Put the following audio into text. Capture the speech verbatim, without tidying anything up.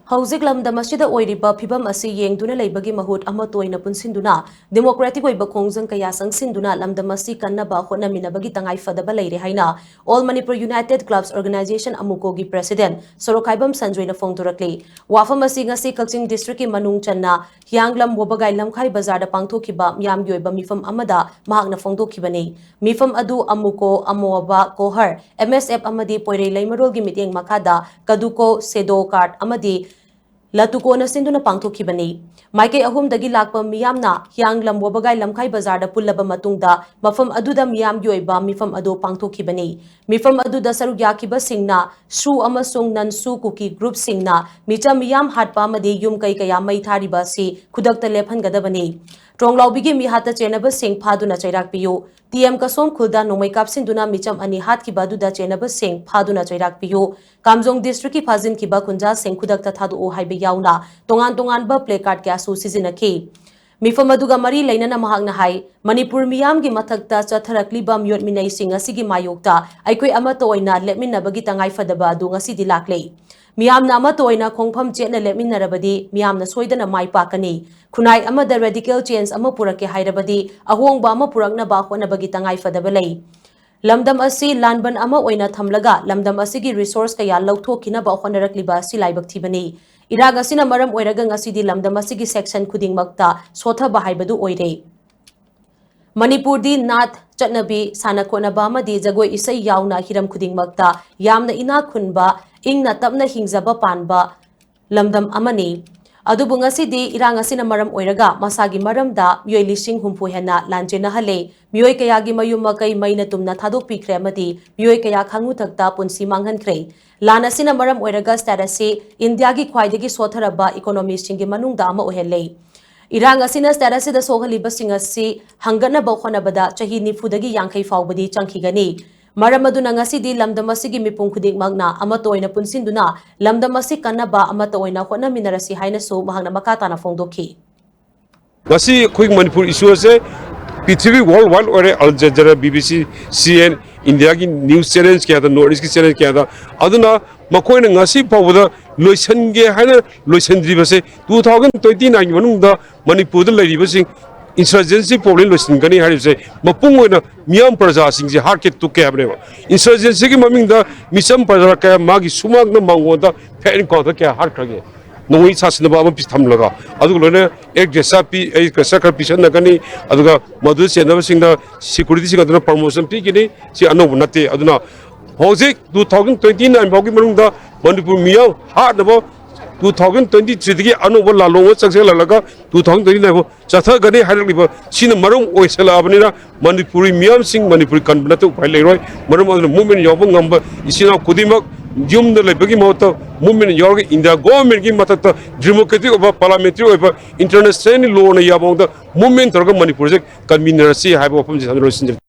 ꯍꯧꯖꯤꯛ ꯂꯝꯗꯝ ꯑꯁꯤꯗ ꯑꯣꯏꯔꯤꯕ ꯐꯤꯕꯝ ꯑꯁꯤ ꯌꯦꯡꯗꯨꯅ ꯂꯩꯕꯒꯤ ꯃꯍꯨꯠ ꯑꯃꯠꯇ ꯑꯣꯏꯅ ꯄꯨꯟꯁꯤꯟꯗꯨꯅ democratic ꯑꯣꯏꯕ ꯈꯣꯡꯖꯪ ꯀꯌꯥ ꯆꯪꯁꯤꯟꯗꯨꯅ ꯂꯝꯗꯝ ꯑꯁꯤ ꯀꯟꯅꯕ ꯍꯣꯠꯅꯃꯤꯟꯅꯕꯒꯤ ꯇꯉꯥꯏ ꯐꯗꯕ ꯂꯩꯔꯦ ꯍꯥꯏꯅ All Manipur United Clubs Organization ꯑꯃꯨꯀꯣꯒꯤ president ꯁꯣꯔꯣꯛꯈꯥꯏꯕꯝ ꯁꯟꯖꯣꯏꯅ ꯐꯣꯡꯗꯣꯔꯛꯂꯤ꯫ ꯋꯥꯐꯝ ꯑꯁꯤ ꯉꯁꯤ ꯀꯛꯆꯤꯡ districtꯀꯤ ꯃꯅꯨꯡ ꯆꯟꯅ ꯍꯤꯌꯥꯡꯂꯝ ꯋꯥꯕꯒꯥꯏ ꯂꯝꯈꯥꯏ ꯕꯖꯥꯔꯗ ꯄꯥꯡꯊꯣꯛꯈꯤꯕ ꯃꯤꯌꯥꯝꯒꯤ ꯑꯣꯏꯕ ꯃꯤꯐꯝ ꯑꯃꯗ ꯃꯍꯥꯛꯅ ꯐꯣꯡꯗꯣꯛꯈꯤꯕꯅꯤ꯫ ꯃꯤꯐꯝ ꯑꯗꯨ ꯑꯃꯨꯀꯣ, ꯑꯃꯣꯑꯕ, ꯀꯣꯍꯔ, M S F ꯑꯃꯗꯤ ꯄꯣꯏꯔꯩ ꯂꯩꯃꯔꯣꯜꯒꯤ ꯃꯤꯠꯌꯦꯡ ꯃꯈꯥꯗ ꯀꯗꯨꯀꯣ, ꯁꯦꯗꯣ ꯀꯥꯔꯠ ꯑꯃꯗꯤ ꯂꯇꯨꯀꯣꯅ ꯁꯤꯟꯗꯨꯅ ꯄꯥꯡꯊꯣꯛꯈꯤꯕꯅꯤ꯫ ꯃꯥꯏꯀꯩ ꯑꯍꯨꯝꯗꯒꯤ ꯂꯥꯛꯄ ꯃꯤꯌꯥꯝꯅ ꯍꯤꯌꯥꯡꯂꯝ ꯋꯥꯕꯒꯥꯏ ꯂꯝꯈꯥꯏ ꯕꯖꯥꯔꯗ ꯄꯨꯜꯂꯕ ꯃꯇꯨꯡꯗ ꯃꯐꯝ ꯑꯗꯨꯗ ꯃꯤꯌꯥꯝꯒꯤ ꯑꯣꯏꯕ ꯃꯤꯐꯝ ꯑꯗꯨ ꯄꯥꯡꯊꯣꯛꯈꯤꯕꯅꯤ꯫ ꯃꯤꯐꯝ ꯑꯗꯨꯗ ꯁꯔꯨꯛ ꯌꯥꯈꯤꯕꯁꯤꯡꯅ ꯁꯨ ꯑꯃꯁꯨꯡ ꯅꯟ ꯁꯨ ꯀꯨꯀꯤ group ꯁꯤꯡꯅ ꯃꯤꯆꯝ ꯃꯤꯌꯥꯝ ꯍꯥꯠꯄ ꯑꯃꯗꯤ ꯌꯨꯝ ꯀꯩ ꯀꯌꯥ ꯃꯩ ꯊꯥꯔꯤꯕ ꯑꯁꯤ ꯈꯨꯗꯛꯇ ꯂꯦꯞꯍꯟꯒꯗꯕꯅꯤ꯫ ꯇ꯭ꯔꯣꯡꯂꯥꯎꯕꯤꯒꯤ ꯃꯤꯍꯥꯠꯇ ꯆꯦꯟꯅꯕꯁꯤꯡ ꯐꯥꯗꯨꯅ ꯆꯩꯔꯥꯛ ꯄꯤꯌꯨ꯫ T M ꯀꯁꯣꯝ ꯈꯨꯜꯗ ꯅꯣꯡꯃꯩ ꯀꯥꯞꯁꯤꯟꯗꯨꯅ ꯃꯤꯆꯝ ꯑꯅꯤ ꯍꯥꯠꯈꯤꯕ ꯑꯗꯨꯗ ꯆꯦꯟꯅꯕꯁꯤꯡ ꯐꯥꯗꯨꯅ ꯆꯩꯔꯥꯛ ꯄꯤꯌꯨ꯫ ꯀꯥꯝꯖꯣꯡ districtꯀꯤ ꯐꯥꯖꯤꯟꯈꯤꯕ ꯈꯨꯟꯖꯥꯁꯤꯡ ꯈꯨꯗꯛꯇ ꯊꯥꯗꯣꯛꯎ ꯍꯥꯏꯕ ꯌꯥꯎꯅ ꯇꯣꯉꯥꯟ ꯇꯣꯉꯥꯟꯕ placard ꯀꯌꯥꯁꯨ ꯁꯤꯖꯤꯟꯅꯈꯤ꯫ ꯃꯤꯐꯝ ꯑꯗꯨꯒ ꯃꯔꯤ ꯂꯩꯅꯅ ꯃꯍꯥꯛꯅ ꯍꯥꯏ, ꯃꯅꯤꯄꯨꯔ ꯃꯤꯌꯥꯝꯒꯤ ꯃꯊꯛꯇ ꯆꯠꯊꯔꯛꯂꯤꯕ ꯃꯤꯑꯣꯠ ꯃꯤꯅꯩꯁꯤꯡ ꯑꯁꯤꯒꯤ ꯃꯥꯌꯣꯛꯇ ꯑꯩꯈꯣꯏ ꯑꯃꯠꯇ ꯑꯣꯏꯅ ꯂꯦꯞꯃꯤꯟꯅꯕꯒꯤ ꯇꯉꯥꯏ ꯐꯗꯕ ꯑꯗꯨ ꯉꯁꯤꯗꯤ ꯂꯥꯛꯂꯦ꯫ ꯃꯤꯌꯥꯝꯅ ꯑꯃꯠꯇ ꯑꯣꯏꯅ ꯈꯣꯡꯐꯝ ꯆꯦꯠꯅ ꯂꯦꯞꯃꯤꯟꯅꯔꯕꯗꯤ ꯃꯤꯌꯥꯝꯅ ꯁꯣꯏꯗꯅ ꯃꯥꯏ ꯄꯥꯛꯀꯅꯤ꯫ ꯈꯨꯟꯅꯥꯏ ꯑꯃꯗ radical change ꯑꯃ ꯄꯨꯔꯛꯀꯦ ꯍꯥꯏꯔꯕꯗꯤ ꯑꯍꯣꯡꯕ ꯑꯃ ꯄꯨꯔꯛꯅꯕ ꯍꯣꯠꯅꯕꯒꯤ ꯇꯉꯥꯏ ꯐꯗꯕ ꯂꯩ꯫ ꯂꯝꯗꯝ ꯑꯁꯤ ꯂꯥꯟꯕꯟ ꯑꯃ ꯑꯣꯏꯅ ꯊꯝꯂꯒ ꯂꯝꯗꯝ ꯑꯁꯤꯒꯤ resource ꯀꯌꯥ ꯂꯧꯊꯣꯛꯈꯤꯅꯕ ꯍꯣꯠꯅꯔꯛꯂꯤꯕ ꯑꯁꯤ ꯂꯥꯏꯕꯛ ꯊꯤꯕꯅꯤ꯫ ꯏꯔꯥꯡ ꯑꯁꯤꯅ ꯃꯔꯝ ꯑꯣꯏꯔꯒ ꯉꯁꯤꯗꯤ ꯂꯝꯗꯝ ꯑꯁꯤꯒꯤ section ꯈꯨꯗꯤꯡꯃꯛꯇ ꯁꯣꯊꯕ ꯍꯥꯏꯕꯗꯨ ꯑꯣꯏꯔꯦ꯫ ꯃꯅꯤꯄꯨꯔꯗꯤ ꯅꯥꯠ, ꯆꯠꯅꯕꯤ, ꯁꯥꯟꯅ ꯈꯣꯠꯅꯕ ꯑꯃꯗꯤ ꯖꯒꯣꯏ ꯏꯁꯩ ꯌꯥꯎꯅ ꯍꯤꯔꯝ ꯈꯨꯗꯤꯡꯃꯛꯇ ꯌꯥꯝꯅ ꯏꯅꯥꯛ ꯈꯨꯟꯕ, ꯏꯪꯅ ꯇꯞꯅ ꯍꯤꯡꯖꯕ ꯄꯥꯟꯕ ꯂꯝꯗꯝ ꯑꯃꯅꯤ꯫ ꯑꯗꯨꯕꯨ ꯉꯁꯤꯗꯤ ꯏꯔꯥꯡ ꯑꯁꯤꯅ ꯃꯔꯝ ꯑꯣꯏꯔꯒ ꯃꯁꯥꯒꯤ ꯃꯔꯝꯗ ꯃꯤꯑꯣꯏ ꯂꯤꯁꯤꯡ ꯍꯨꯝꯐꯨ ꯍꯦꯟꯅ ꯂꯥꯟ ꯆꯦꯟꯅꯍꯜꯂꯦ꯫ ꯃꯤꯑꯣꯏ ꯀꯌꯥꯒꯤ ꯃꯌꯨꯝ ꯃꯀꯩ ꯃꯩꯅ ꯇꯨꯝꯅ ꯊꯥꯗꯣꯛꯄꯤꯈ꯭ꯔꯦ ꯑꯃꯗꯤ ꯃꯤꯑꯣꯏ ꯀꯌꯥ ꯈꯥꯉꯨ ꯊꯛꯇ ꯄꯨꯟꯁꯤ ꯃꯥꯡꯍꯟꯈ꯭ꯔꯦ꯫ ꯂꯥꯟ ꯑꯁꯤꯅ ꯃꯔꯝ ꯑꯣꯏꯔꯒ state ꯑꯁꯤ ꯏꯟꯗꯤꯌꯥꯒꯤ ꯈ꯭ꯋꯥꯏꯗꯒꯤ ꯁꯣꯠꯊꯔꯕ economyꯁꯤꯡꯒꯤ ꯃꯅꯨꯡꯗ ꯑꯃ ꯑꯣꯏꯍꯜꯂꯦ꯫ ꯏꯔꯥꯡ ꯑꯁꯤꯅ state ꯑꯁꯤꯗ ꯁꯣꯛꯍꯜꯂꯤꯕꯁꯤꯡ ꯑꯁꯤ ꯍꯪꯒꯠꯅꯕ ꯍꯣꯠꯅꯕꯗ ꯆꯍꯤ ꯅꯤꯐꯨꯗꯒꯤ ꯌꯥꯡꯈꯩ ꯐꯥꯎꯕꯗꯤ ꯆꯪꯈꯤꯒꯅꯤ꯫ ꯃꯔꯝ ꯑꯗꯨꯅ ꯉꯁꯤꯗꯤ ꯂꯝꯗꯝ ꯑꯁꯤꯒꯤ ꯃꯤꯄꯨꯝ ꯈꯨꯗꯤꯡꯃꯛꯅ ꯑꯃꯠꯇ ꯑꯣꯏꯅ ꯄꯨꯟꯁꯤꯟꯗꯨꯅ ꯂꯝꯗꯝ ꯑꯁꯤ ꯀꯟꯅꯕ ꯑꯃꯠꯇ ꯑꯣꯏꯅ ꯍꯣꯠꯅꯃꯤꯟꯅꯔꯁꯤ ꯍꯥꯏꯅꯁꯨ ꯃꯍꯥꯛꯅ ꯃꯈꯥ ꯇꯥꯅ ꯐꯣꯡꯗꯣꯛꯈꯤ꯫ ꯉꯁꯤ ꯑꯩꯈꯣꯏ ꯃꯅꯤꯄꯨꯔ issue ꯑꯁꯦ ꯄ꯭ꯔꯤꯊꯤꯕꯤ world wide ꯑꯣꯏꯔꯦ, Al Jazeera, B B C, C N N, ꯏꯟꯗꯤꯌꯥꯒꯤ ꯅ꯭ꯌꯨꯁ ꯆꯦꯅꯦꯜꯁ ꯀꯌꯥꯗ, ꯅꯣꯔꯠ ꯏꯁꯀꯤ ꯆꯦꯅꯦꯜ ꯀꯌꯥꯗ꯫ ꯑꯗꯨꯅ ꯃꯈꯣꯏꯅ ꯉꯁꯤ ꯐꯥꯎꯕꯗ ꯂꯣꯏꯁꯤꯟꯒꯦ ꯍꯥꯏꯅ ꯂꯣꯏꯁꯤꯟꯗ꯭ꯔꯤꯕꯁꯦ, ꯇꯨ ꯊꯥꯎꯖꯟ ꯇ꯭ꯋꯦꯟꯇꯤ ꯅꯥꯏꯟꯒꯤ ꯃꯅꯨꯡꯗ ꯃꯅꯤꯄꯨꯔꯗ ꯂꯩꯔꯤꯕꯁꯤꯡ ꯏꯟꯁꯔꯖꯦꯟꯁꯤ ꯄ꯭ꯔꯣꯕ꯭ꯂꯦꯝ ꯂꯣꯏꯁꯤꯟꯒꯅꯤ ꯍꯥꯏꯔꯤꯕꯁꯦ ꯃꯄꯨꯡ ꯑꯣꯏꯅ ꯃꯤꯌꯥꯝ ꯄ꯭ꯔꯖꯥꯁꯤꯡꯁꯦ ꯍꯥꯠꯀꯦ ꯇꯨꯞꯀꯦ ꯍꯥꯏꯕꯅꯦꯕ꯫ ꯏꯟꯁꯔꯖꯦꯟꯁꯤꯒꯤ ꯃꯃꯤꯡꯗ ꯃꯤꯆꯝ ꯄ꯭ꯔꯖꯥ ꯀꯌꯥ ꯃꯥꯒꯤ ꯁꯨꯃꯥꯡꯗ ꯃꯥꯡꯒꯣꯟꯗ ꯐꯦꯟ ꯀꯥꯎꯗ ꯀꯌꯥ ꯍꯥꯠꯈ꯭ꯔꯒꯦ? ꯅꯣꯡꯃꯩ ꯁꯥꯁꯤꯟꯅꯕ ꯑꯃ ꯄꯤ-, ꯊꯝꯂꯒ, ꯑꯗꯨꯒ ꯂꯣꯏꯅ ꯑꯦꯛ ꯗ꯭ꯔꯦꯁ ꯄꯤ-, ꯑꯦꯛ ꯗ꯭ꯔꯦꯁ ꯈꯔ ꯄꯤꯁꯟꯅꯒꯅꯤ, ꯑꯗꯨꯒ ꯃꯗꯨꯗ ꯆꯦꯟꯅꯕꯁꯤꯡꯗ ꯁꯦꯀ꯭ꯌꯨꯔꯤꯇꯤꯁꯤꯡ ꯑꯗꯨꯅ ꯄ꯭ꯔꯃꯣꯁꯟ ꯄꯤꯒꯅꯤ꯫ ꯁꯤ ꯑꯅꯧꯕ ꯅꯠꯇꯦ꯫ ꯑꯗꯨꯅ ꯍꯧꯖꯤꯛ ꯇꯨ ꯊꯥꯎꯖꯟ ꯇ꯭ꯋꯦꯟꯇꯤ ꯅꯥꯏꯟ ꯐꯥꯎꯒꯤ ꯃꯅꯨꯡꯗ ꯃꯅꯤꯄꯨꯔ ꯃꯤꯌꯥꯝ ꯍꯥꯠꯅꯕ, ꯇꯨ ꯊꯥꯎꯖꯟ ꯇ꯭ꯋꯦꯟꯇꯤ ꯊ꯭ꯔꯤꯗꯒꯤ ꯑꯅꯧꯕ ꯂꯥꯜꯂꯣꯡ ꯑꯃ ꯆꯪꯁꯤꯜꯍꯜꯂꯒ ꯇꯨ ꯊꯥꯎꯖꯟ ꯇ꯭ꯋꯦꯟꯇꯤ ꯅꯥꯏꯟ ꯐꯥꯎ ꯆꯠꯊꯒꯅꯤ ꯍꯥꯏꯔꯛꯂꯤꯕ ꯁꯤꯅ ꯃꯔꯝ ꯑꯣꯏꯁꯜꯂꯛꯑꯕꯅꯤꯅ, ꯃꯅꯤꯄꯨꯔꯤ ꯃꯤꯌꯥꯝꯁꯤꯡ ꯃꯅꯤꯄꯨꯔꯤ ꯀꯟꯕ ꯅꯠꯇꯕ ꯎꯄꯥꯏ ꯂꯩꯔꯣꯏ꯫ ꯃꯔꯝ ꯑꯗꯨꯅ ꯃꯨꯞꯃꯦꯟ ꯌꯥꯎꯕ ꯉꯝꯕ ꯏꯆꯤꯟ ꯏꯅꯥꯎ ꯈꯨꯗꯤꯡꯃꯛ ꯌꯨꯝꯗ ꯂꯩꯕꯒꯤ ꯃꯍꯨꯠꯇ ꯃꯨꯞꯃꯦꯟ ꯌꯥꯎꯔꯒ ꯏꯟꯗꯤꯌꯥ ꯒꯣꯚꯔꯟꯃꯦꯟꯠꯀꯤ ꯃꯊꯛꯇ ꯗꯦꯃꯣꯀ꯭ꯔꯦꯇꯤꯛ ꯑꯣꯏꯕ, ꯄꯥꯔꯂꯥꯃꯦꯟꯇꯔꯤ ꯑꯣꯏꯕ, ꯏꯟꯇꯔꯅꯦꯁꯅꯦꯜꯂꯤ ꯂꯣꯅ ꯌꯥꯕ ꯃꯑꯣꯡꯗ ꯃꯨꯞꯃꯦꯟ ꯇꯧꯔꯒ ꯃꯅꯤꯄꯨꯔꯁꯦ ꯀꯟꯃꯤꯟꯅꯔꯁꯤ ꯍꯥꯏꯕ ꯋꯥꯐꯝꯁꯤ ꯊꯝꯖ-, ꯂꯣꯏꯁꯤꯟꯖꯔꯦ꯫